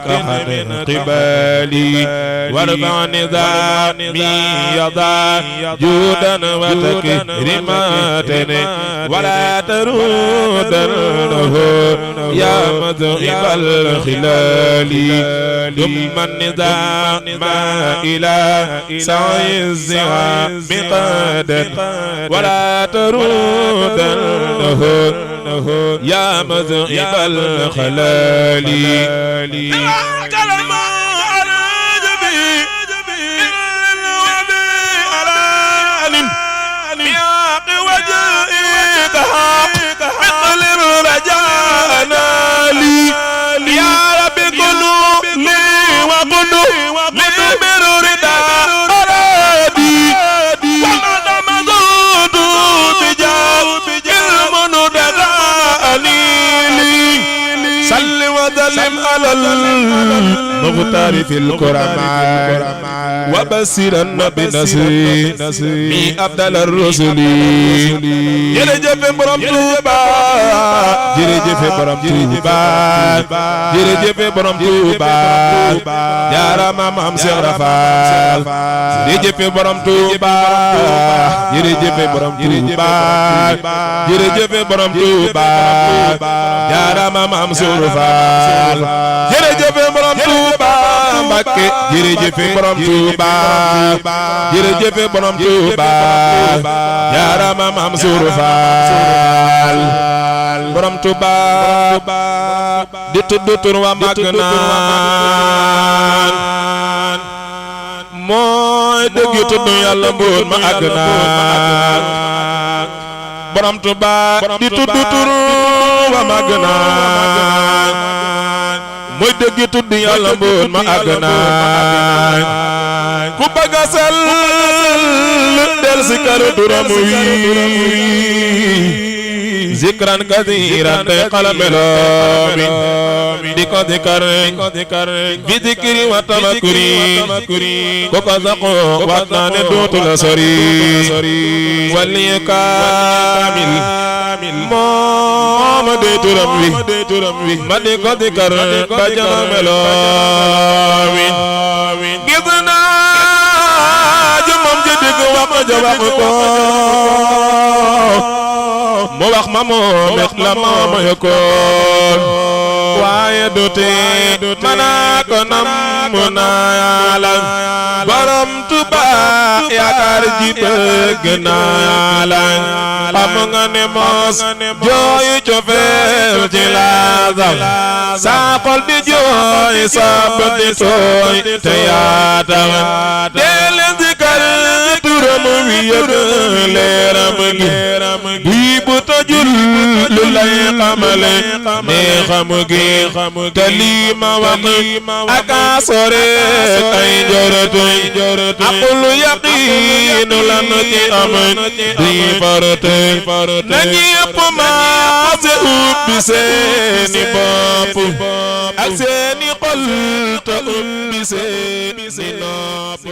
من قبالي وارفع نظامي يضع جودا وتكريمات ولا ترودنه يا مذهب الخلال ثم النظام إلى سعي الزهام قادا ولا ترودنه يا مذهب الخلال المختار في الكرماء وبصرا بنصري مي أبدل الرسل جرجف برم توبا جرجف برم توبا جرجف برم توبا يا رام مام سغرفال جرجف برم توبا جرجف برم توبا جرجف برم توبا يا رام مام سغرفال جرجف برم توبا Mbakke jërëjëf borom Tuuba jërëjëf borom Tuuba jaarama Maam Suuru Faal borom Tuuba di tudd tur wa mag naan mooy dëgg tudd Yàlla mboon ma àgg naan borom Tuuba di tudd tur wa mag naan mooy dëgg tudd Yàlla mboon ma àgg naa ku bëgg a sell del si kër turam wi zikran kasiiran tey xalameloomi di ko zikar bi zikri wa tafakkuri ko ko saxoo waat naa ne dootu la sori wali kaamil mooma dey turam wi ma di ko zikar ba jana meloomi gis naa jëmmam ji digg wax ja wax ko mu wax ma moom it la ma yëkkoon waaye doote manaa ko nam mu naa la borom Tuuba yaakaar ji bëgg naa la xam nga ne moos jooyu cofeel ci laasam saa xol di jooy saa bët di tooy te yaatal dee leen zikar turam wi yëg leeram gi bu tojul lu lay xamale ne xamu gi te lii ma wax ak a sore ay njortu aqulu yaqiinu lan ci am di farate na ñépp maase ubbi seeni bopp ak seeni xol te ubbi seeni nopp